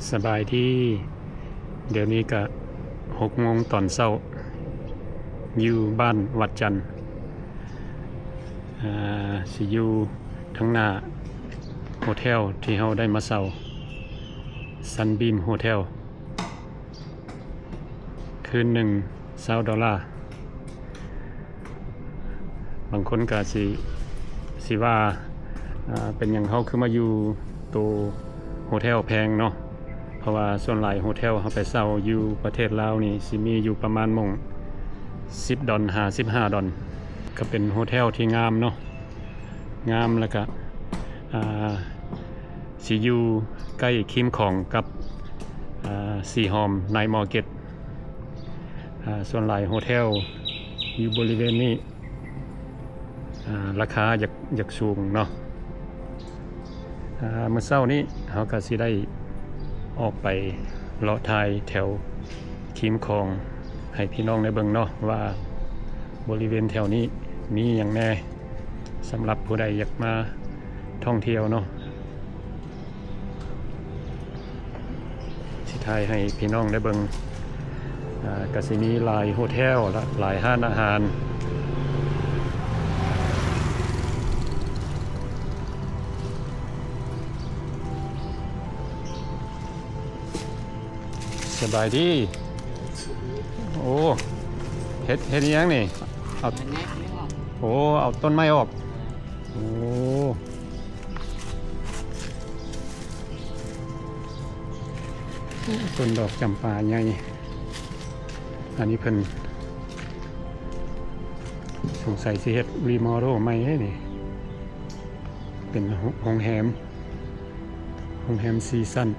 ສະບາຍດີ ດຽວນີ້ກະຫົກໂມງຕອນເຊົ້າ ຢູ່ບ້ານວັດຈັນ ອາ ຊິຢູ່ທາງໜ້າໂຮເທວທີ່ເຮົາໄດ້ມາເຊົ່າ Sunbeam Hotel ຄືນໜຶ່ງຊາວໂດລາ. ບາງຄົນກະຊິ ຊິວ່າ ອາ ເປັນຫຍັງເຮົາຄືມາຢູ່ໂຕໂຮເທວແພງເນາະ ເພາະວ່າສ່ວນຫຼາຍໂຮເທວເຮົາໄປເຊົ່າຢູ່ປະເທດລາວນີ້ ຊິມີຢູ່ປະມານໝ່ອງສິບດອນ ຫາສິບຫ້າດອນ ກະເປັນໂຮເທວທີ່ງາມເນາະ ງາມ ແລ້ວກະ ອາ ຊິຢູ່ໃກ້ຄີມຂອງກັບ ອາ ສີຫອມ Night Market. ອາ ສ່ວນຫຼາຍໂຮເທວຢູ່ບໍລິເວນນີ້ ອາ ລາຄາຢາກ ຢາກສູງເນາະ. ອາ ມື້ເຊົ້ານີ້ເຮົາກະຊິໄດ້ອອກໄປເລາະຖ່າຍແຖວຄີມຂອງໃຫ້ພີ່ນ້ອງໄດ້ເບິ່ງເນາະ ວ່າບໍລິເວນແຖວນີ້ມີຫຍັງແດ່ ສຳລັບຜູ້ໃດຢາກມາທ່ອງທ່ຽວເນາະ. ຊິຖ່າຍໃຫ້ພີ່ນ້ອງໄດ້ເບິ່ງ ອາ ກະຊິມີຫຼາຍໂຮເທວ ແລະ ຫຼາຍຮ້ານອາຫານ. ສະບາຍດີ. ໂອ້ ເຮັດ ເຮັດອີ່ຫຍັງນີ້? ເອົາ ໂອ້ ເອົາຕົ້ນໄມ້ອອກ. ໂອ້ ຕົ້ນດອກຈຳປາໃຫຍ່ ອັນນີ້ເພິ່ນສົງໄສຊິເຮັດ remodel ໃໝ່ເດ້ນີ້ ເປັນໂຮງແຮມ ໂຮງແຮມສີ່ຊັ້ນ. ໂ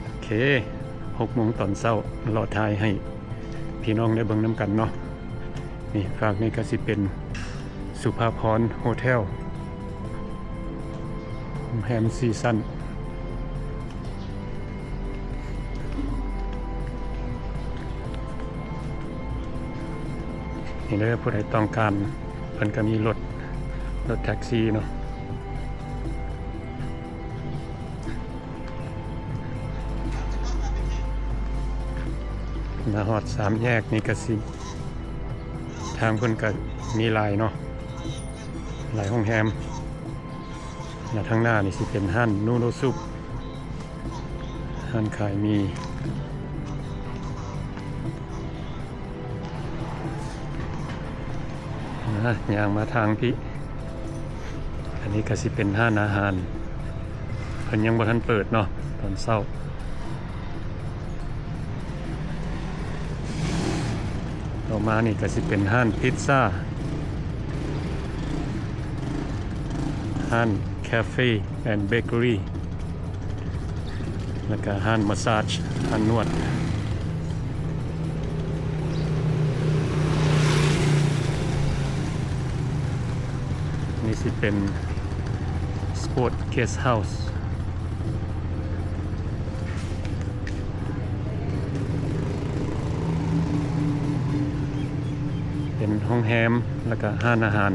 ອເຄ ຫົກໂມງຕອນເຊົ້າ ເລາະຖ່າຍໃຫ້ພີ່ນ້ອງໄດ້ເບິ່ງນຳກັນເນາະ. ນີ້ ຟາກນີ້ກະຊິເປັນສຸພາພອນໂຮເທວ ໂຮງແຮມສີ່ຊັ້ນ. ນີ້ເດີ ຜູ້ໃດຕ້ອງການ ເພິ່ນກະມີລົດ ລົດແທັກຊີເນາະ. ມາຮອດສາມແຍກນີ້ກະຊິ ທາງເພິ່ນກະມີຫຼາຍເນາະ ຫຼາຍໂຮງແຮມ. ແລະ ທາງໜ້ານີ້ຊິເປັນຮ້ານ Noodle Soup ຮ້ານຂາຍໝີ່. ອາ ຍ່າງມາທາງພີ້ ອັນນີ້ກະຊິເປັນຮ້ານອາຫານ ເພິ່ນຍັງບໍ່ທັນເປີດເນາະ ຕອນເຊົ້າ. ຕໍ່ມານີ້ກະຊິເປັນຮ້ານພິດຊາ ຮ້ານ Cafe and Bakery ແລ້ວກະຮ້ານ massage ຮ້ານນວດ. ນີ້ຊິເປັນ Sport Guest House ເປັນໂຮງແຮມ ແລ້ວກະຮ້ານອາຫານ.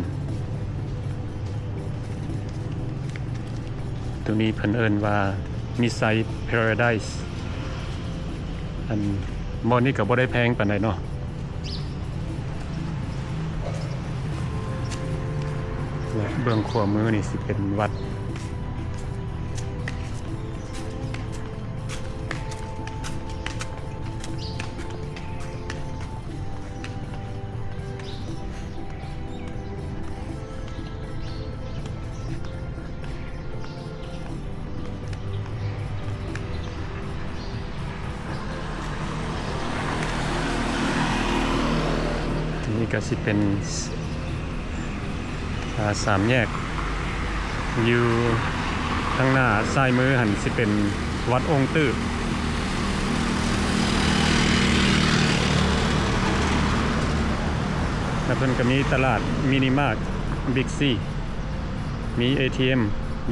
ໂຕນີ້ເພິ່ນເອີ້ນວ່າ Misai Paradise. ອັນ ບ່ອນນີ້ກະບໍ່ໄດ້ແພງປານໃດເນາະ. ແລະ ເບື້ອງຂວາມືນີ້ຊິເປັນວັດ. ນີ້ກະຊິເປັນ ອາ ສາມແຍກ ຢູ່ທາງໜ້າຊ້າຍມືຫັ້ນຊິເປັນວັດອົງຕື້ ແລະ ເພິ່ນກະມີຕະຫຼາດມິນິມາດ ບິກຊີ ມີເອທີເອັມ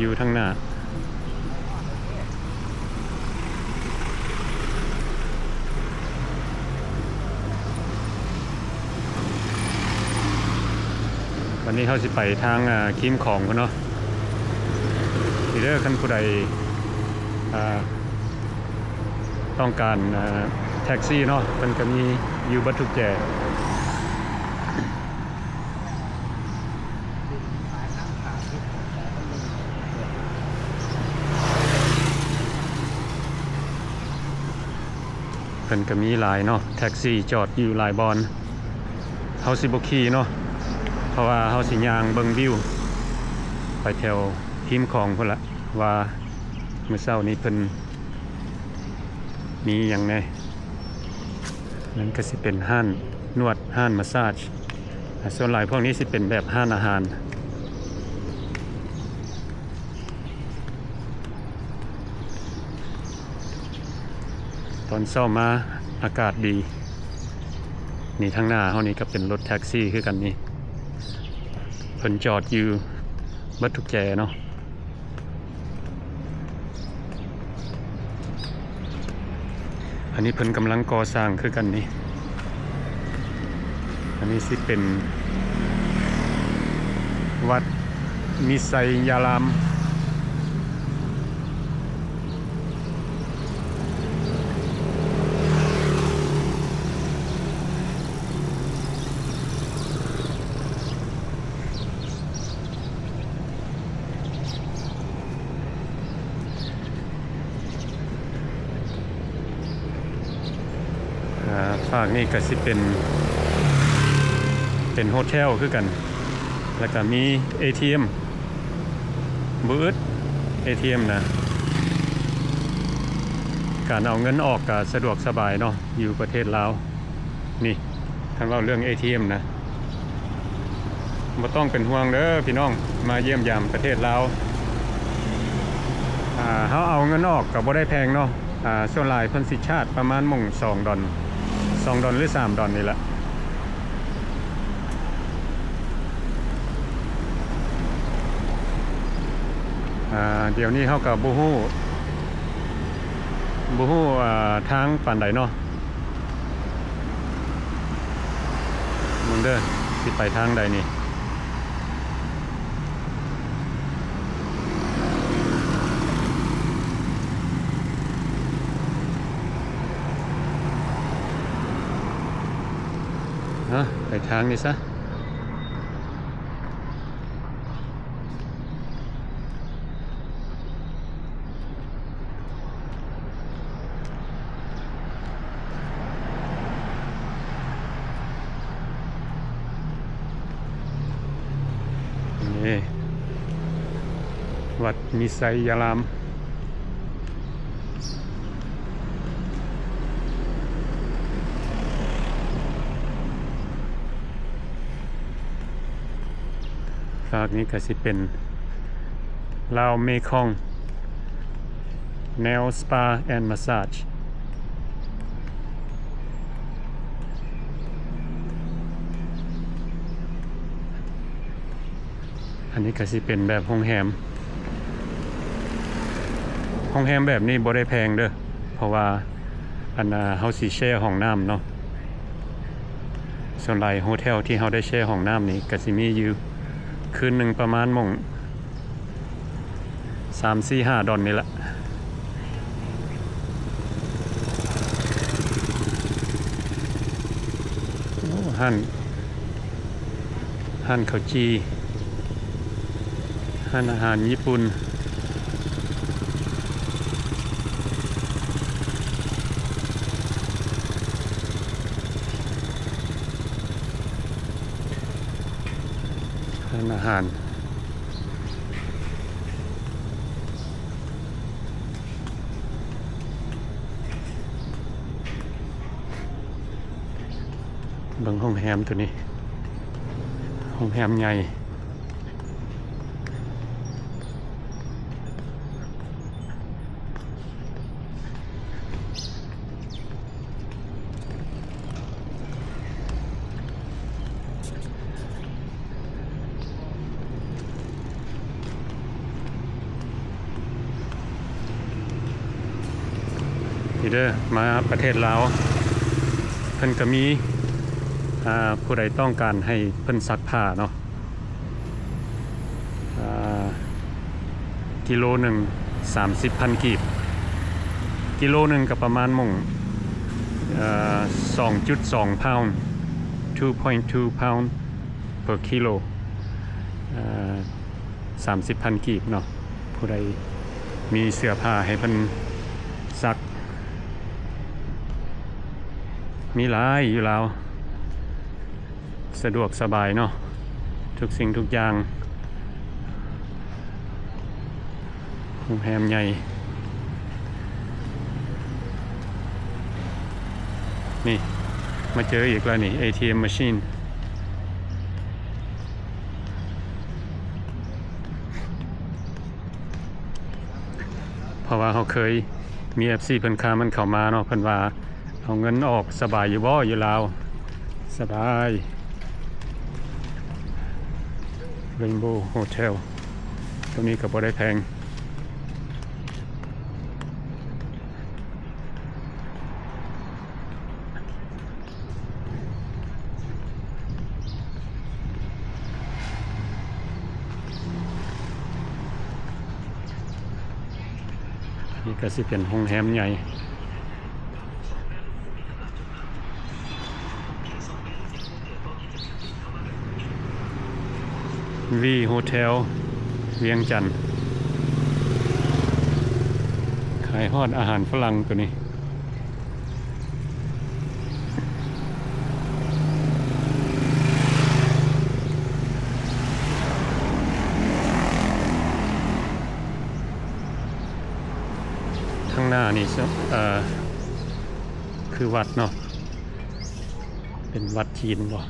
ຢູ່ທາງໜ້າ. ໂ ວັນນີ້ເຮົາຊິໄປທາງ ອ່າ ຄີມຂອງພຸ້ນເນາະ. ນີ້ເດີ ຄັນຜູ້ໃດ ອ່າ ຕ້ອງການ ອ່າ ແທັກຊີເນາະ ເພິ່ນກະມີຢູ່ເບິດທຸກແຈ. ເພິ່ນກະມີຫຼາຍເນາະ ແທັກຊີຈອດຢູ່ຫຼາຍບ່ອນ. ເຮົາຊິບໍ່ຂີ່ເນາະ ເພາະວ່າເຮົາຊິຍ່າງເບິ່ງວິວໄປແຖວຮິມຂອງພຸ້ນລະ ວ່າມື້ເຊົ້ານີ້ເພິ່ນມີຫຍັງແດ່. ນັ້ນກະຊິເປັນຮ້ານນວດ ຮ້ານມາສາດ. ສ່ວນຫຼາຍພວກນີ້ຊິເປັນແບບຮ້ານອາຫານ. ຕອນເຊົ້າມາອາກາດດີ. ນີ້ທາງໜ້າເຮົານີ້ກະເປັນລົດແທັກຊີຄືກັນນີ້ ເພິ່ນຈອດຢູ່ເບິດທຸກແຈເນາະ. ອັນນີ້ເພິ່ນກຳລັງກໍ່ສ້າງຄືກັນນີ້. ອັນນີ້ຊິເປັນວັດນິໄຊຍາລາມ. ອ່າ ຟາກນີ້ກະຊິເປັນ ເປັນໂຮເທວຄືກັນ ແລ້ວກະມີເອທີເອັມ ບໍ່ອຶດ ເອທີເອັມນະ ການເອົາເງິນອອກກະສະດວກສະບາຍເນາະ ຢູ່ປະເທດລາວ. ນີ້ ຄັນເວົ້າເລື່ອງເອທີເອັມນະ ບໍ່ຕ້ອງເປັນຫ່ວງເດີພີ່ນ້ອງ ມາຢ້ຽມຢາມປະເທດລາວ. ອ່າ ເຮົາເອົາເງິນອອກກະບໍ່ໄດ້ແພງເນາະ. ອ່າ ສ່ວນຫຼາຍເພິ່ນຊິຊາດປະມານໝ່ອງສອງດອນ ສອງດອນ ຫຼື ສາມດອນນີ້ແຫຼະ. ອ່າ ດຽວນີ້ເຮົາກະບໍ່ຮູ້ ບໍ່ຮູ້ ອ່າ ທາງປານໃດເນາະ. ເບິ່ງເດີ ຊິໄປທາງໃດນີ້. ເອີ ໄປທາງນີ້ຊະ. ນີ້ ວັດນິໄຊຍາລາມ. ຟາກນີ້ກະຊິເປັນລາວເມຄອງ ແນວສະປາແອນມາສາດ. ອັນນີ້ກະຊິເປັນແບບໂຮງແຮມ. ໂຮງແຮມແບບນີ້ບໍ່ໄດ້ແພງເດີ ເພາະວ່າ ອັນ ເຮົາຊິແຊຫ້ອງນ້ຳເນາະ. ສ່ວນຫຼາຍໂຮເທວທີ່ເຮົາໄດ້ແຊຫ້ອງນ້ຳນີ້ກະຊິມີຢູ່ຄືນໜຶ່ງປະມານໝ່ອງ ສາມ ສີ່ ຫ້າ ດອນນີ້ລະ. ໂອ້ ຮ້ານ ຮ້ານເຂົ້າຈີ່ ຮ້ານອາຫານຍີ່ປຸ່ນ. ຮ້ານອາຫານ. ເບິ່ງໂຮງແຮມໂຕນີ້ ໂຮງແຮມໃຫຍ່. ນີ້ເດີ ມາປະເທດລາວ ເພິ່ນກະມີ ອ່າ ຜູ້ໃດຕ້ອງການໃຫ້ເພິ່ນຊັກຜ້າເນາະ. ກິໂລໜຶ່ງສາມສິບພັນກີບ. ກິໂລໜຶ່ງກໍປະມານໝ່ອງ ເອີ ສອງຈຸດສອງ pound, two point two pound per kilo, ເອີ ສາມສິບພັນກີບເນາະ. ຜູ້ໃດມີເສື້ອຜ້າໃຫ້ເພິ່ນຊັກ ມີຫຼາຍຢູ່ລາວ. ສະດວກສະບາຍເນາະ ທຸກສິ່ງທຸກຢ່າງ. ໂຮງແຮມໃຫຍ່ ນີ້ ມາເຈີອີກແລ້ວນີ້ ເອທີເອັມ machine. ເພາະວ່າເຮົາເຄີຍມີເອັຟຊີເພິ່ນຄາມັນເຂົ້າມາເນາະ ເພິ່ນວ່າ ເອົາເງິນອອກສະບາຍຢູ່ບໍ່ ຢູ່ລາວ? ສະບາຍ. Rainbow Hotel ໂຕນີ້ກໍບໍ່ໄດ້ແພງ. ນີ້ກໍຊິເປັນໂຮງແຮມໃຫຍ່ V Hotel ວຽງຈັນ ຂາຍຮອດອາຫານຝຣັ່ງໂຕນີ້. ທາງໜ້ານີ້ ເອີ ຄືວັດເນາະ ເປັນວັດຈີນບໍ່?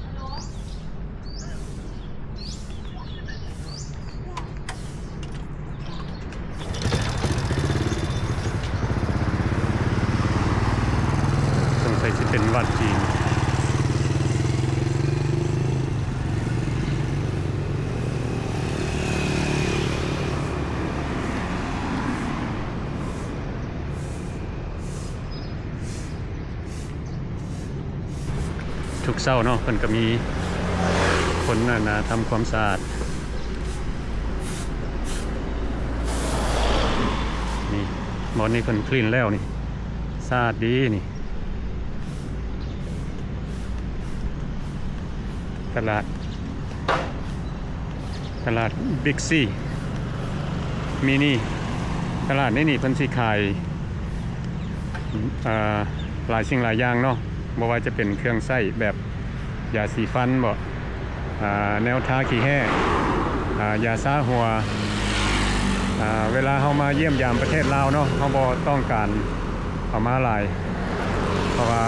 ສົງໄສຊິເປັນວັດຈີນ. ທຸກເຊົ້າເນາະ ເພິ່ນກໍມີຄົນ ອັນນ່າ ທຳຄວາມສະອາດ. ນີ້ ບ່ອນນີ້ເພິ່ນ clean ແລ້ວນີ້ ສະອາດດີນີ້. ຕະຫຼາດ ຕະຫຼາດ Big C Mini ຕະຫຼາດໃນນີ້ເພິ່ນຊິຂາຍ ເອີ ຫຼາຍສິ່ງຫຼາຍຢ່າງເນາະ ບໍ່ວ່າຈະເປັນເຄື່ອງໃຊ້ແບບຢາສີຟັນບໍ ອາ ແນວທາຂີ້ແຮ້ ອາ ຢາຊາຫົວ ອາ ເວລາເຮົາມາຢ້ຽມຢາມປະເທດລາວເນາະ ເຮົາບໍ່ຕ້ອງການເອົາມາຫຼາຍ ເພາະວ່າ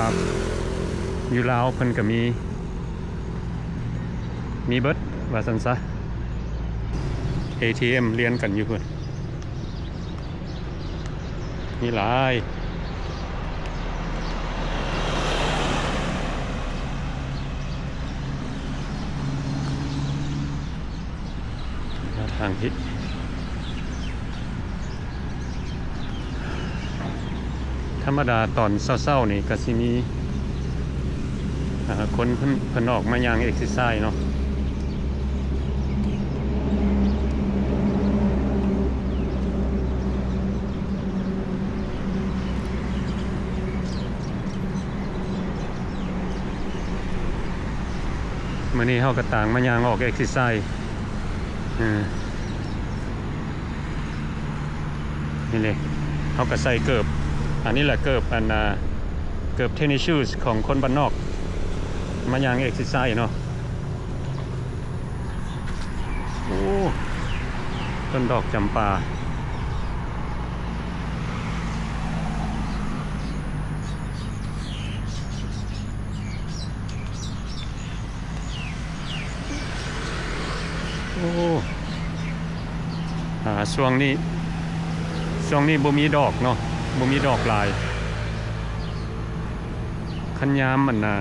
ຢູ່ລາວເພິ່ນກໍມີ ມີເບິດວ່າຊັ້ນຊະ. ເອທີເອັມລຽນກັນຢູ່ພຸ້ນ ມີຫຼາຍ. ມາທາງພີ້ ທຳມະດາຕອນເຊົ້າໆນີ້ກະຊິມີ ອາ ຄົນເພິ່ນ ເພິ່ນອອກມາຍ່າງເອັກເຊີໄຊເນາະ. ມື້ນີ້ເຮົາກະຕ່າງມາຍ່າງອອກເອັກເຊີໄຊ ເອີ ນີ້ເລີຍ ເຮົາກະໃສ່ເກີບ ອັນນີ້ແຫຼະເກີບ ອັນ ອາ ເກີບເທນນິສຊູສຂອງຄົນບ້ານນອກ ມາຍ່າງເອັກເຊີໄຊເນາະ. ໂອ້ ຕົ້ນດອກຈຳປາ. ໂອ້ ອາ ຊ່ວງນີ້ ຊ່ວງນີ້ບໍ່ມີດອກເນາະ ບໍ່ມີດອກຫຼາຍ. ຄັນຍາມ ອັນນ່າ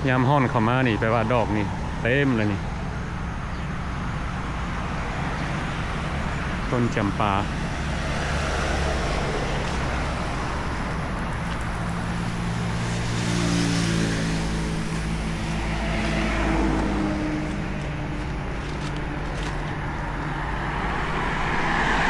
ຍາມຮ້ອນເຂົ້າມານີ້ ແປວ່າດອກນີ້ເຕັມເລີຍນີ້ ຕົ້ນຈຳປາ. ໂ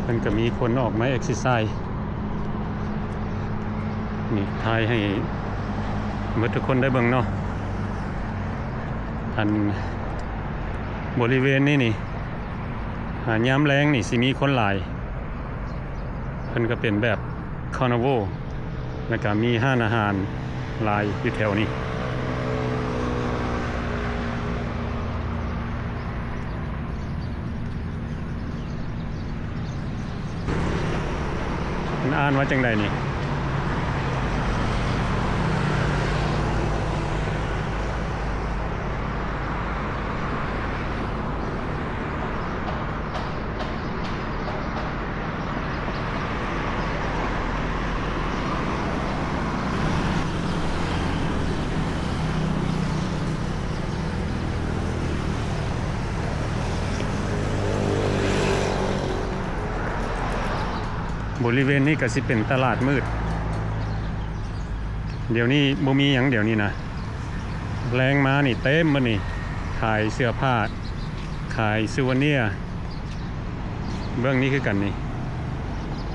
ເພິ່ນກໍມີຄົນອອກມາເອັກເຊີໄຊ ນີ້ ຖ່າຍໃຫ້ເບິດທຸກຄົນໄດ້ເບິ່ງເນາະ. ອັນບໍລິເວນນີ້ນີ້ ອາ ຍາມແລງນີ້ຊິມີຄົນຫຼາຍ ເພິ່ນກໍເປັນແບບຄານາໂວ ແລ້ວກໍມີຮ້ານອາຫານຫຼາຍຢູ່ແຖວນີ້. ມັນອ່ານວ່າຈັ່ງໃດນີ້? ບໍລິເວນນີ້ກໍຊິເປັນຕະຫຼາດມືດ. ດຽວນີ້ບໍ່ມີຫຍັງ ດຽວນີ້ນະ ແລງມານີ້ເຕັມໝົດນີ້ ຂາຍເສື້ອຜ້າ ຂາຍຊູເວເນຍ. ເບື້ອງນີ້ຄືກັນນີ້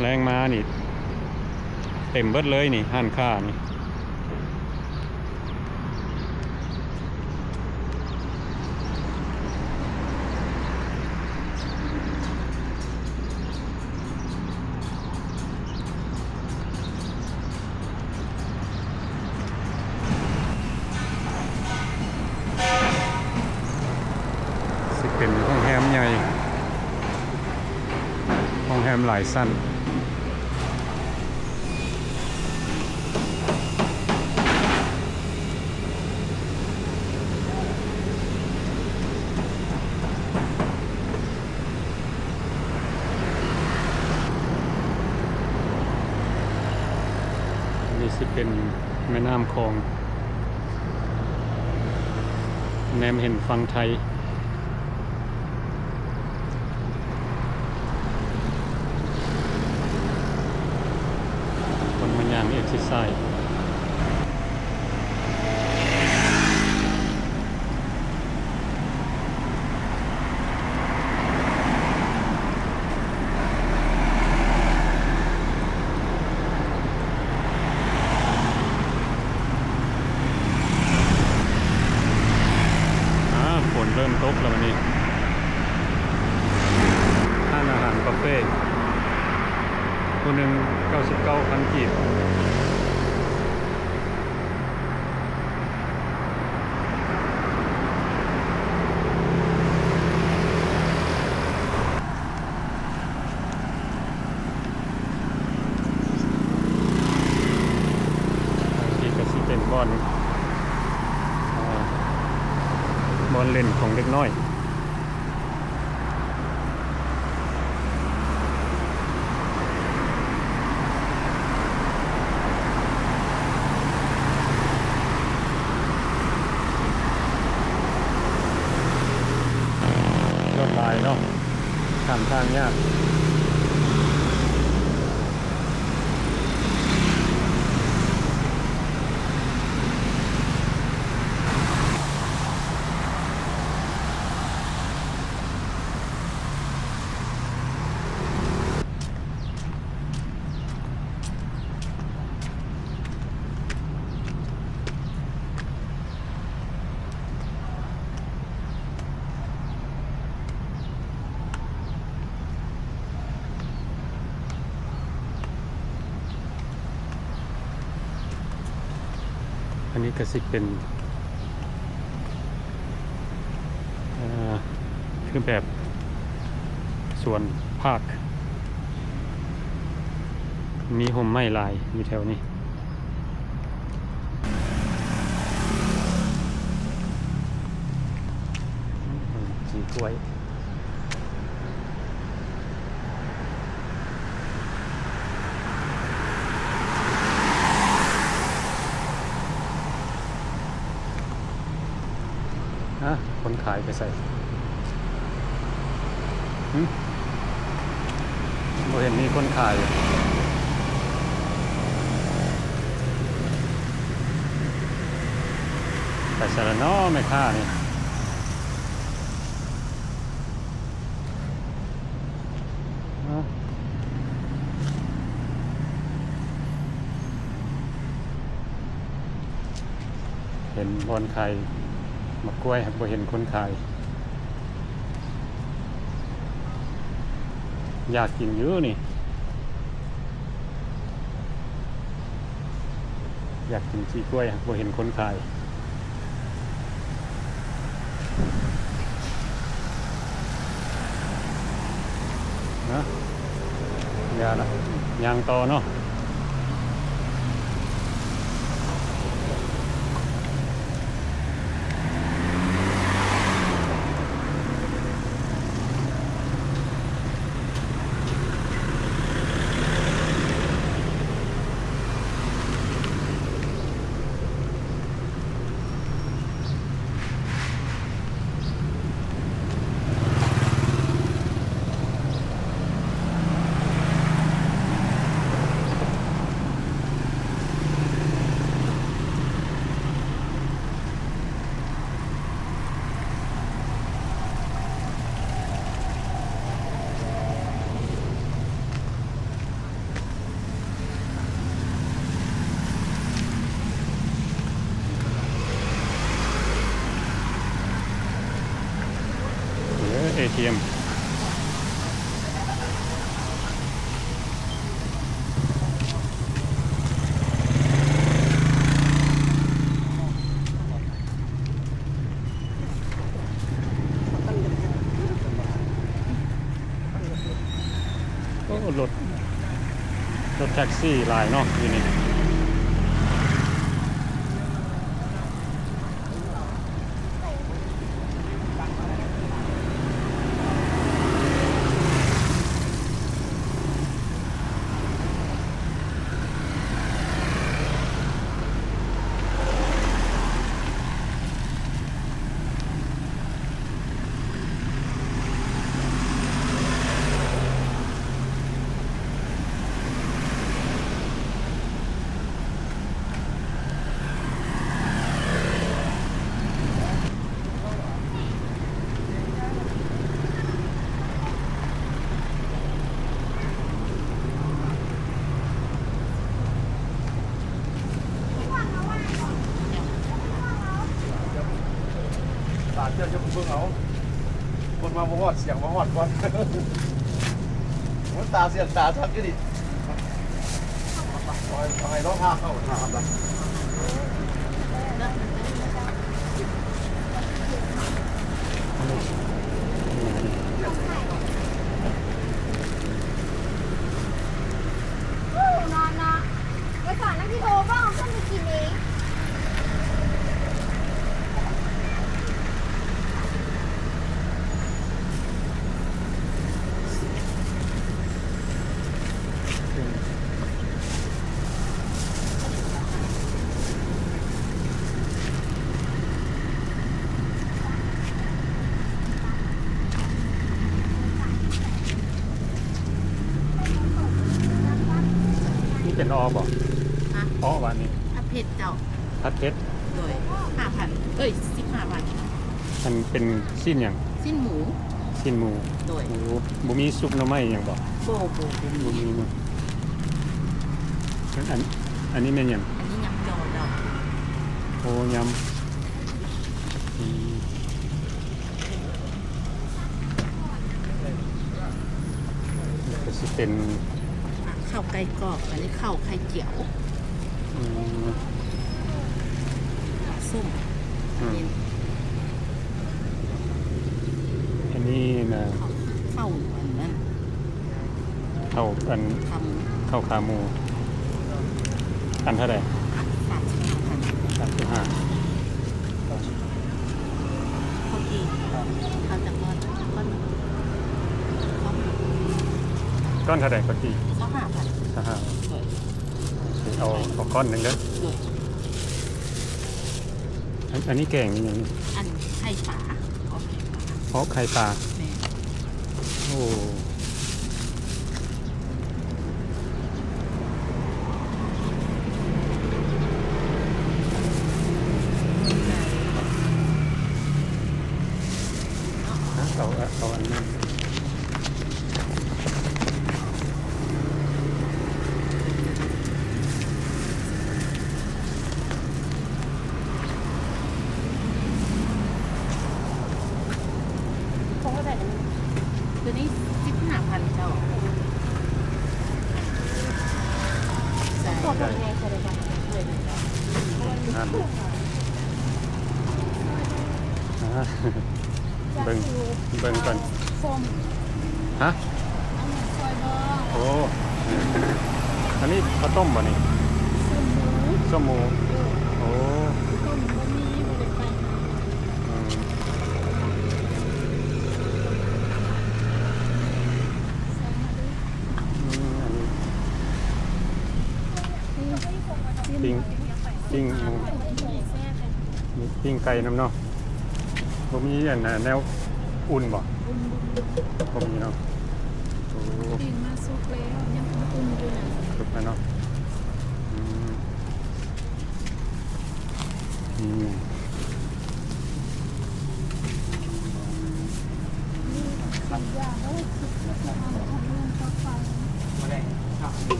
ແລງມານີ້ເຕັມເບິດເລີຍນີ້ ຮ້ານຄ້ານີ້. ຊິເປັນໂຮງແຮມໃຫຍ່ ໂຮງແຮມຫຼາຍຊັ້ນ. ອັນນີ້ຊິເປັນແມ່ນ້ຳຂອງ ແນມເຫັນຝັ່ງໄທ. ຄົນມາຍ່າງເອັກເຊີໄຊ. ອາ ຝົນເລີ່ມຕົກແລ້ວບັດນີ້. ຮ້ານອາຫານປາເຟ ຜູ້ໜຶ່ງເກົ້າສິບເກົ້າພັນກີບ. ອັນນີ້ກໍຊິເປັນບ່ອນ ອ່າ ບ່ອນຫຼິ້ນຂອງເດັກນ້ອຍ. ລົດຫຼາຍເນາະ ຂ້າມທາງຍາກ. ອັນນີ້ກໍຊິເປັນ ເອີ ຄືແບບສວນພາກ ມີຮົ່ມໄມ້ຫຼາຍຢູ່ແຖວນີ້. ອືມ ຈີກລ້ວຍ. ຮະ ຄົນຂາຍໄປໃສ? ຫຶ ບໍ່ເຫັນມີຄົນຂາຍ. ໄປໃສລະເນາະແມ່ຄ້ານີ້? ຮະ ເຫັນບ່ອນຂາຍໝາກກ້ວຍ ຫາກບໍ່ເຫັນຄົນຂາຍ. ຢາກກິນຢູ່ນີ້ ຢາກກິນຂີ້ກ້ວຍ ຫາກບໍ່ເຫັນຄົນຂາຍ. ນະ ຢ່າລະ ຍ່າງຕໍ່ເນາະ. ເອີ ເອທີເອັມ. ໂອ້ ລົດ ລົດແທັກຊີຫຼາຍເນາະຢູ່ນີ້. ຕາເຈົ້າຈະເບິ່ງເອົາ ຄົນມາບໍ່ຮອດ ສຽງມາຮອດກ່ອນ. ໂອ້ ຕາສຽງຕາຊັດຢູ່ນີ້. ເອົາໃຫ້ລອງຫາເຂົ້າຫາກັນ. ນອນເນາະ ໄປສອນນຳທີ່ໂທບອກ ເພິ່ນໄປກິນເອງ. ນີ້ເປັນອໍບໍ? ຮະ? ອໍຫວານີ້? ຜັດເຜັດເຈົ້າ. ຜັດເຜັດ? ໂດຍ ຫ້າພັນ ເອີຍ ສິບຫ້າພັນ. ອັນເປັນຊີ້ນຫຍັງ? ຊີ້ນໝູ. ຊີ້ນໝູ. ໂດຍ. ໂອ້ ບໍ່ມີຊຸບໜໍ່ໄມ້ຫຍັງບໍ? ບໍ່ ບໍ່ ບໍ່ມີ. ບໍ່ມີເນາະ. ອັນ ອັນ ອັນນີ້ແມ່ນຫຍັງ? ອັນນີ້ຍຳຈໍເຈົ້າ. ໂອ້ ຍຳ ອືມ. ນີ້ກໍຊິເປັນ ອ່າ ເຂົ້າໄກ່ກອບ ອັນນີ້ເຂົ້າໄຂ່ຈຽວ. ອືມ ສົ້ມ. ອືມ ອັນນີ້ນະ ເຂົ້າ ເຂົ້າອັນນັ້ນ ເຂົ້າອັນ ຂາໝູ ເຂົ້າຂາໝູ. ອັນເທົ່າໃດ? ສາມສິບຫ້າພັນ. ສາມສິບຫ້າ. ເຂົ້າຈີ່ ເຂົ້າຈັກກ້ອນ? ກ້ອນ ກ້ອນເທົ່າໃດເຂົ້າຈີ່? ຊາວຫ້າພັນ. ຊາວຫ້າ. ໂດຍ. ເອົາ ເອົາກ້ອນໜຶ່ງເດີ. ໂດຍ. ອັນ ອັນນີ້ແກງອີ່ຫຍັງນີ້? ອັນໄຂ່ປາ. ອໍ ໄຂ່ປາ. ແມ່ນ. ໂອ້ ເອົາ ເອົາອັນນັ້ນ. ນັ້ນ ອ່າ ເບິ່ງ ເບິ່ງກ່ອນ ຮະ? ໂອ້ ອັນນີ້ເຂົ້າຕົ້ມບໍ່ນີ້? ສົ້ມໝູ ໂອ້ ອືມ ປີ້ງ ປີ້ງໝູ ມີປີ້ງໄກ່ນຳເນາະ. ບໍ່ມີອັນ ແນວອຸ່ນບໍ່? ບໍ່ມີເນາະ. ໂອ້ ປີ້ງມາສຸກແລ້ວ ຍັງອຸ່ນໆຢູ່ນະ. ສຸກແລ້ວເນາະ. ອືມ ນີ້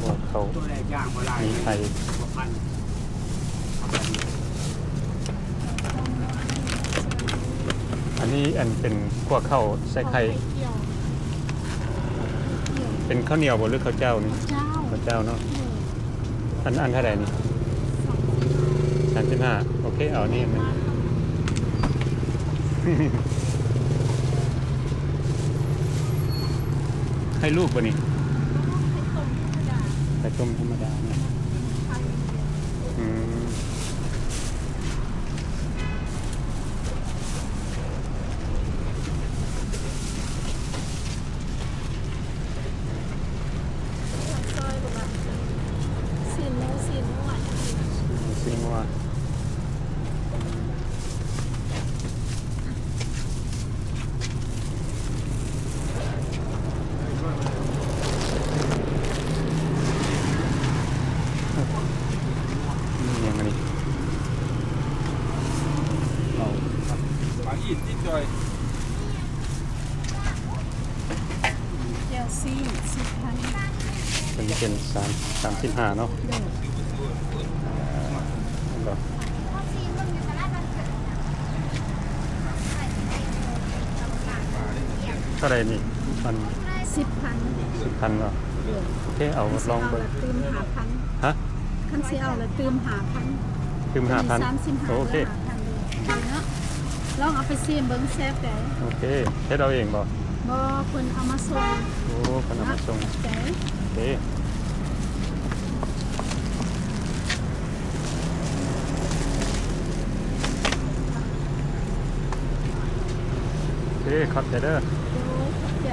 ພວກເຂົາມີໄຂ່ ອັນນີ້ອັນເປັນຂົ້ວເຂົ້າໃສ່ໄຂ່ ເຂົ້າໄຂ່ກ່ຽວ ເປັນເຂົ້າໜຽວບໍ່ ຫຼືເຂົ້າເຈົ້ານີ້? ເຂົ້າເຈົ້າ ເຂົ້າເຈົ້າເນາະ. ອັນ ອັນເທົ່າໃດນີ້? ສາມສິບຫ້າ ໂອເຄ ເອົານີ້ອັນໜຶ່ງ. ໄຂ່ລູກບໍ່ນີ້? ໄຂ່ຕົ້ມທຳມະດາ ໄຂ່ຕົ້ມທຳມະດາເນາະ. ອືມ ຊອຍບໍ່ລະ? ຊີ້ນໝູ ຊີ້ນງົວ ຊີ້ນງົວ. ອີ່ຫຍັງອັນນີ້? ເຂົ້າ ປາອີດຕິດຈອຍ. ແຈ່ວຊີນ ສິບພັນ. ເປັນ ເປັນສາມ ສາມສິບຫ້າເນາະ. ໂດຍ ເອີ ເທົ່າໃດນີ້? ອັນ ສິບພັນ. ສິບພັນເນາະ. ໂດຍ ໂອເຄ ເອົາລອງເບິ່ງ. ຕື່ມຫ້າພັນ. ຮະ? ຄັນຊິເອົາລະຕື່ມຫ້າພັນ. ຕື່ມຫ້າພັນ. ໂອເຄ ເນາະ ລອງເອົາໄປຊີມເບິ່ງ ແຊບໃດ. ໂອເຄ ເຮັດເອົາເອງບໍ່? ບໍ່ ເພິ່ນເອົາມາສົ່ງ. ໂອ້ ເພິ່ນເອົາມາສົ່ງ. ຂອບໃຈ. ໂອເຄ ໂອເຄ ຂອບໃຈເດີ. ໂດຍ ຂອບໃຈ.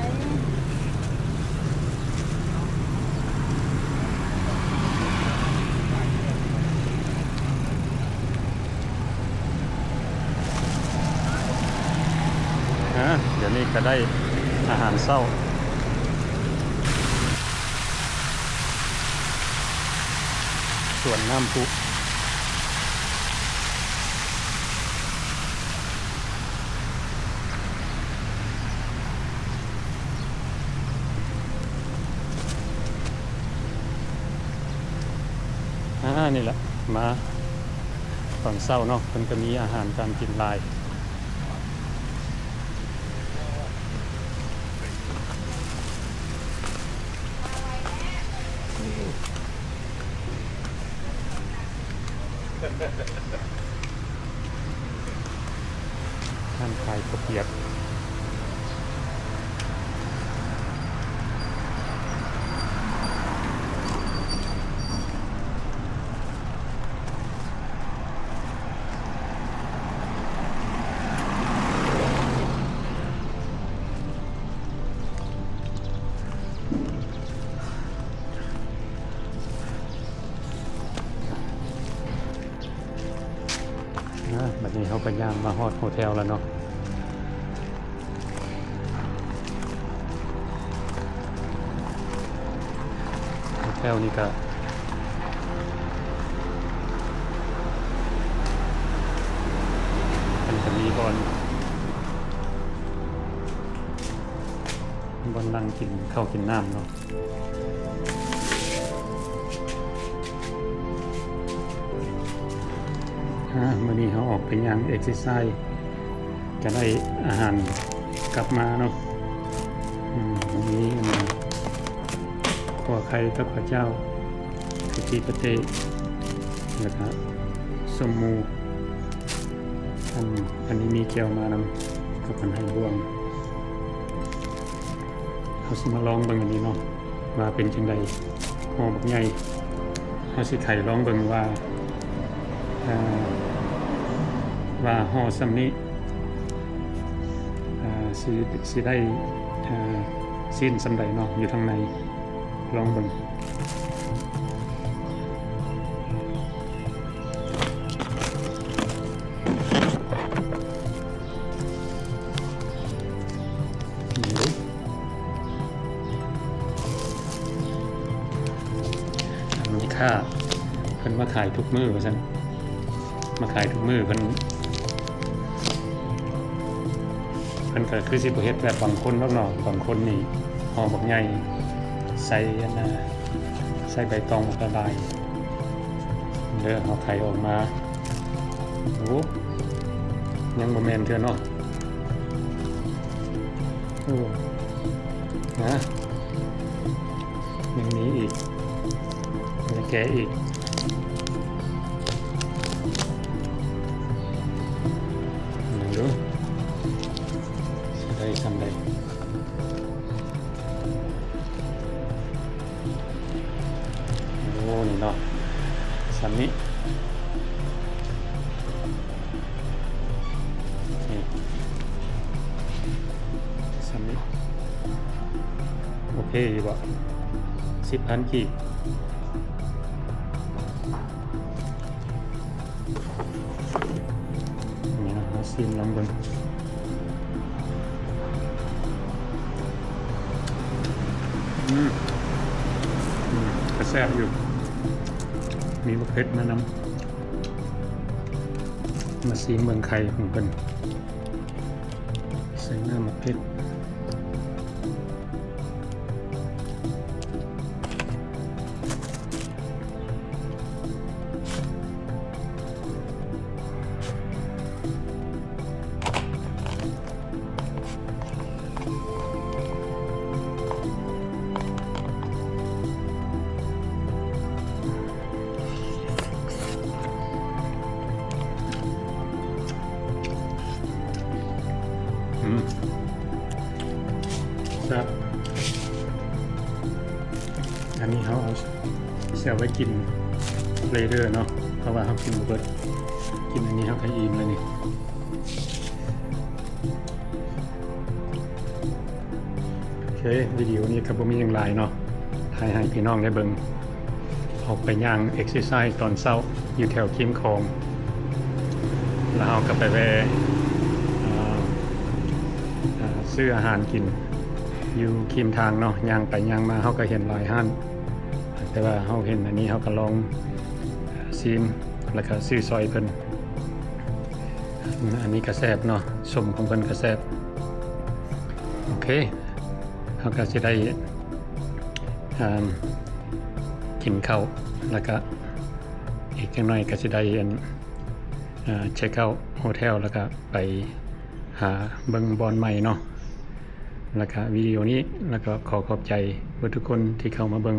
ອາ ດຽວນີ້ກະໄດ້ອາຫານເຊົ້າ ສວນນ້ຳພຸ. ອາ ນີ້ແຫຼະ ມາຕອນເຊົ້າເນາະ ເພິ່ນກະມີອາຫານການກິນຫຼາຍ. ຮ້ານຂາຍເຂົ້າປຽກ. ອາ ບັດນີ້ເຮົາກະຍ່າງມາຮອດໂຮເທວແລ້ວເນາະ. ໂຮເທວນີ້ກະ ເພິ່ນກະມີບ່ອນ ບ່ອນນັ່ງກິນເຂົ້າກິນນ້ຳເນາະ. ອາ ມື້ນີ້ເຮົາອອກໄປຍ່າງເອັກເຊີໄຊ ກະໄດ້ອາຫານກັບມາເນາະ. ອືມ ມີອັນ ຂົ້ວໄຂ່ກັບເຂົ້າເຈົ້າ ກະຕິປະເຕະ ແລ້ວກະສົ້ມໝູ່. ອັນ ອັນນີ້ມີແຈ່ວມານຳ ກັບອັນໄຫບ່ວງ. ເຮົາຊິມາລອງເບິ່ງອັນນີ້ເນາະ ວ່າເປັນຈັ່ງໃດ. ຫໍ່ບັກໃຫຍ່ ເຮົາຊິໄຂລອງເບິ່ງວ່າ ເອີ ວ່າຫໍ່ສ່ຳນີ້ ເອີ ຊິ ຊິໄດ້ ເອີ ຊີ້ນສ່ຳໃດເນາະ ຢູ່ທາງໃນ. ລອງເບິ່ງ. ນີ້ເດ້ ມີຄ່າ ເພິ່ນມາຂາຍທຸກມື້ວ່າຊັ້ນ ມາຂາຍທຸກມື້. ເພິ່ນ ເພິ່ນກໍຄືຊິບໍ່ເຮັດແບບບາງຄົນດອກເນາະ ບາງຄົນນີ້ຫໍ່ບັກໃຫຍ່ ໃສ່ອັນນ່າ ໃສ່ໃບຕອງບັກຫຼາຍໆ. ເດີ ເຮົາໄຂອອກມາ ໂອ້ ຍັງບໍ່ແມ່ນເທື່ອເນາະ. ໂອ້ ນະ ຍັງມີອີກ ຍັງແກະອີກ. ເບິ່ງດູ ຊິໄດ້ສ່ຳໃດ. ໂອ້ ນີ້ເນາະ ສ່ຳນີ້ ນີ້ ສ່ຳນີ້ ໂອເຄຢູ່ບໍ່? ສິບພັນກີບ. ນີ້ເນາະ ເຮົາຊີມລອງເບິ່ງ. ອືມ ອືມ ກະແຊບຢູ່ ມີບັກເຜັດມານຳ. ມາຊີມເບິ່ງໄຂ່ຂອງເພິ່ນ ໃສ່ນ້ຳບັກເຜັດ. ອືມ ແຊບ. ອັນນີ້ເຮົາເອົາ ຊິເອົາໄວ້ກິນ later ເນາະ ເພາະວ່າເຮົາກິນບໍ່ເບິດ. ກິນອັນນີ້ເຮົາກະອີ່ມແລ້ວນີ້. ໂອເຄ ວິດີໂອນີ້ກະບໍ່ມີຫຍັງຫຼາຍເນາະ ຖ່າຍໃຫ້ພີ່ນ້ອງໄດ້ເບິ່ງ. ອອກໄປຍ່າງ exercise ຕອນເຊົ້າຢູ່ແຖວຄີມຂອງ ແລ້ວເຮົາກະໄປແວ່ ເອີ ເອີ ຊື້ອາຫານກິນຢູ່ຄີມທາງເນາະ. ຍ່າງໄປຍ່າງມາເຮົາກະເຫັນຫຼາຍຮ້ານ ແຕ່ວ່າເຮົາເຫັນອັນນີ້ເຮົາກະລອງຊີມ ແລ້ວກະຊື້ຊ່ອຍເພິ່ນ. ອັນນີ້ກະແຊບເນາະ ສົ້ມຂອງເພິ່ນກະແຊບ. ໂອເຄ ເຮົາກະຊິໄດ້ ອ່າ ກິນເຂົ້າ ແລ້ວກະອີກຈັກໜ້ອຍກະຊິໄດ້ ອັນ ອ່າ check out hotel ແລ້ວກະໄປຫາເບິ່ງບ່ອນໃໝ່ເນາະ. ແລ້ວກະວິດີໂອນີ້ ແລ້ວກະຂໍຂອບໃຈເບິດທຸກຄົນທີ່ເຂົ້າມາເບິ່ງ.